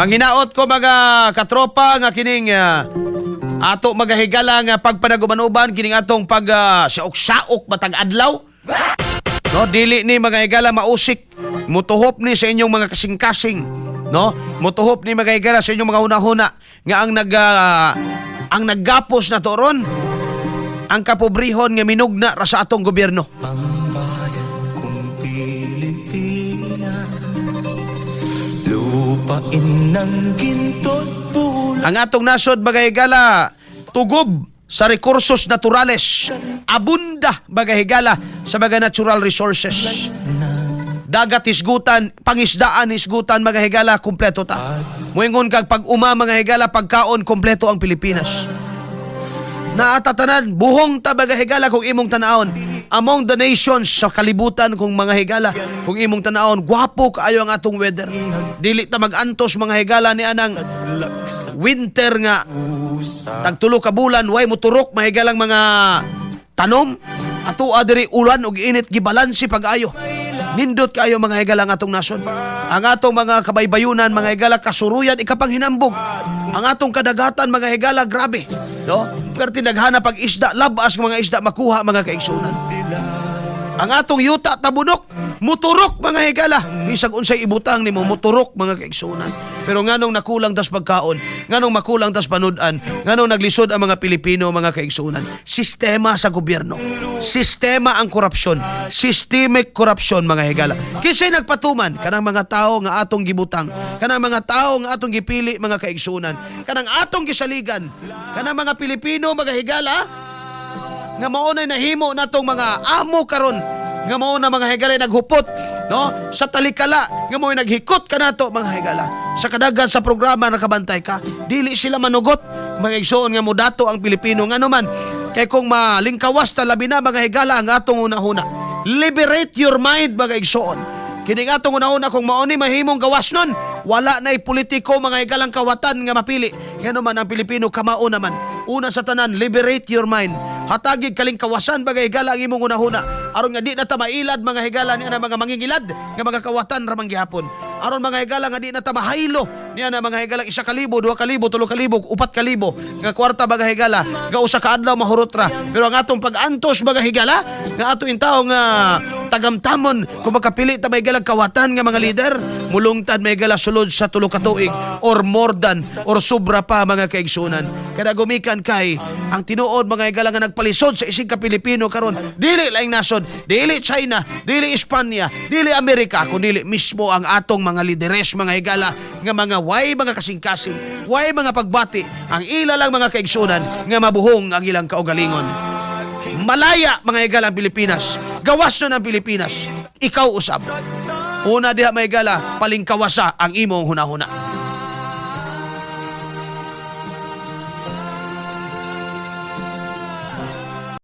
Manghinaot ko, mga katropa, nga kining ato magahigala nga pagpanaguban-uban, kining atong pag saok-saok matag adlaw. No, dili ni, mga higala, mausik. Mutuhop ni sa inyong mga kasing-kasing, no? Mutuhop ni, mga higala, sa inyong mga hunahuna nga ang naggapos na to ron ang kapobrehon nga minugna ra sa atong gobyerno. Ang bayan kong Pilipinas, lupain ng ginto't bulak. Ang atong nasod, mga higala, tugob sa rekursos naturales. Abunda, mga higala, sa mga natural resources. Dagat hisgutan, pangisdaan hisgutan, mga higala, kumpleto ta. Muingon kag pag-uma, mga higala, pagkaon, kompleto ang Pilipinas. Naatatanan, buhong ta, mga higala, kung imong tanawon. Among the nations sa kalibutan kung mga higala, kung imong tanawon, gwapo kaayo ang atong weather. Dili ta magantos, mga higala, ni anang winter nga tag 3 ka bulan way muturok mahigalang mga tanom. Ato diri, ulan ug init, gibalanse pag-ayo. Nindot kaayo, mga higala, ang atong nasod. Ang atong mga kabaybayunan, mga higala, kasuruyan ikapanghinambog. Ang atong kadagatan, mga higala, grabe, no? Pero tinaghana pag isda, labas ng mga isda makuha, mga kaigsunan. Ang atong yuta tabunok, muturok, mga higala. Bisag unsay ibutang nimo, muturok, mga kaigsunan. Pero nganong nakulang tas pagkaon, nganong makulang tas panud-an, nganong naglisod ang mga Pilipino, mga kaigsunan? Sistema sa gobyerno. Sistema ang korupsyon. Systemic corruption, mga higala. Kinsay nagpatuman? Kanang mga tao nga atong gibutang, kanang mga tao nga atong gipili, mga kaigsunan, kanang atong gisaligan, kanang mga Pilipino, mga higala, nga mao nay nahimo natong mga amo karon, nga mao na, mga higala, naghupot, no, sa talikala, nga mao naghikot kanato, mga higala, sa kadagan sa programa. Nakabantay ka, dili sila manugot, mga igsoon, nga modato ang Pilipino. Ngano man? Kay kung malingkawas ta, labi na, mga higala, ang atong hunahuna. Liberate your mind, mga igsoon. Kini atong hunahuna, kung mao ni mahimong gawas nun, wala na'y politiko, mga higalang kawatan nga mapili. Ngano man ang Pilipino kamao naman. Una sa tanan, liberate your mind. Hatagig kalingkawasan, mga higala, ang imong hunahuna aron nga di na ta mailad, mga higala, ni ana mga mangingilad nga mga kawatan ra man gihapon. Aron, mga higala, nga di na ta mahaylo niya na, mga higala, 1,000, 2,000, 3,000, 4,000 nga kwarta, mga higala, nga 1 ka adlaw mahurot ra. Pero ang atong pag-antos, mga higala, nga ato intaw nga tagamtamon kung makapili ta, may galag kawatan nga mga leader, mulungtad, may gala, sulod sa 3 ka tuig or more than or sobra pa, mga kaigsunan. Kada gumikan kay ang tinuod, mga higala, nga nagpalisod sa isig ka Pilipino karon, dili laing nasod, dili China, dili Espanya, dili Amerika, kundi mismo ang atong mga lideres, mga higala, nga mga way mga kasing-kasing, way mga pagbati. Ang ila lang, mga kaigsunan, nga mabuhong ang ilang kaugalingon. Malaya, mga higala, ang Pilipinas. Gawas na ng Pilipinas. Ikaw usab. Una diha, mga higala, palingkawasa ang imong hunahuna.